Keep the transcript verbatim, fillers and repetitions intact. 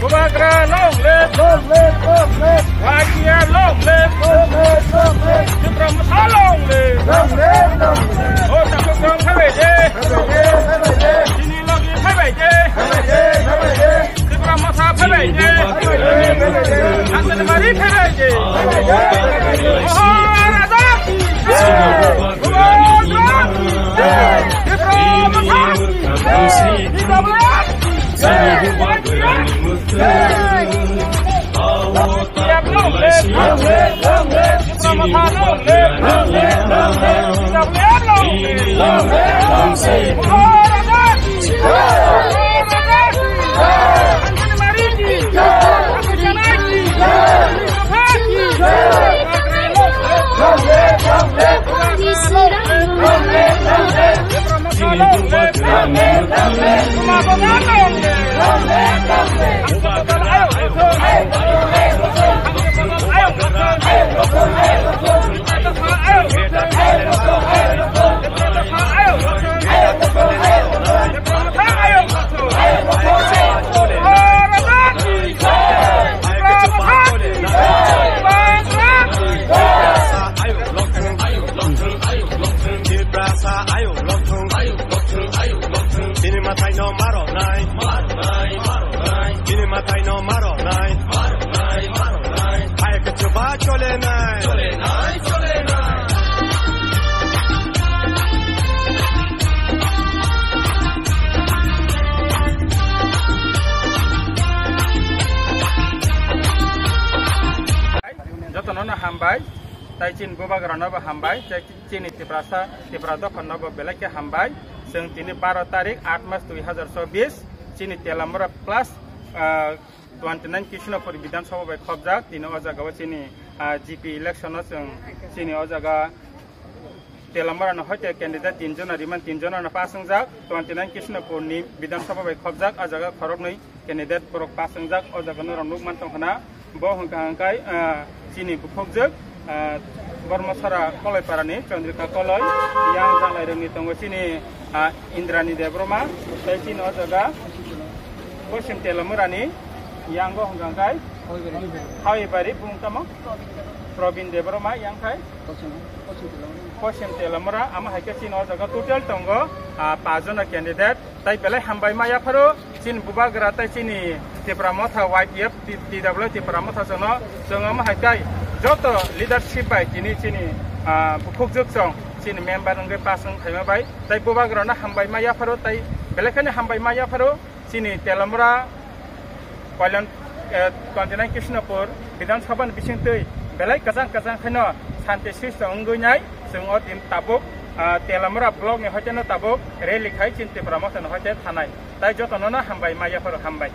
Bubagra long live! Long live! Long live! Y T F long live! Long live! Long live! Tipra Motha long live! Long live! Long live! O takhuk tong phaibai de! Phaibai de! Phaibai de! Chini logi phaibai de! Phaibai de! Phaibai de! Tipra Motha phaibai de! Phaibai de! Phaibai de! Anganwadi phaibai de! Phaibai de! Phaibai de! Maharajaki! Bubagra! Tipra Motha! T W F! Tiprasa ayuk lokthung, ayuk lokthung, ayuk lokthung, ayuk lokthung. Bini mathai no maro nai, maro nai, maro nai. Bini mathai no maro nai, maro nai, maro nai. Hai kechuba chole nai, chole nai, chole nai. Jotono no hambai, tai chini bubagra no bo hambai, tai chini Tiprasa, Tipra dophano bo belai khe hambai. Chwng tini baro tarik, aat mas dui hazar chobbish, chini Telamura plus, ah, twenty nine Krishnapur Bidhan Sabha bai khobjak. Tini o jaga o chini, ah, G P election o chwng chini o jaga Telamura no hoite candidate tin jona riman, tin jona no pass wngjak. Twenty nine Krishnapur ni Bidhan Sabha bai khobjak, o jaga khoroknwi candidate borok pass wngjak, o jaga norok nukman tongkhana. Bo hwnkha hwnkhe, ah, chini bukhukjwk, ah, Bormosora Kolaiparani Chandrika Koloi, yang janglairokni tongo chini, ah, Indrani Debbarma, tei chini o jaga Poschim Telamurani, yang bo hwnkha hwnkhe Hawibari bung tamo Probin Debbarma, yang khai Poschim Telamura, amo hai khe chini o jaga total tongo, ah, paanch jona candidate. Tai belai hambai ma yapharo chini bubagra tai chini Tipra Motha Y T F, T-, T W Tipra Motha jono chwng omo hai tai joto leadership bai tini chini, ah, bukhukjwk chwng chini member wngwi pass wng phaima bai tai bubagra no hambai ma yapharo tai belai kheno hambai ma yapharo chini Telamura Kalyan, eh, twenty nine Krishnapur Bidhan Sabha ni bisingtwi belai kwchang kwchang khaino shanti srishti wngwi nai. Chwng o din tabuk, ah, Telamura block ni hoiteno tabuk rally khai chini Tipra Motha no hoite thanai. Tai jotono no hambai ma yapharo hambai.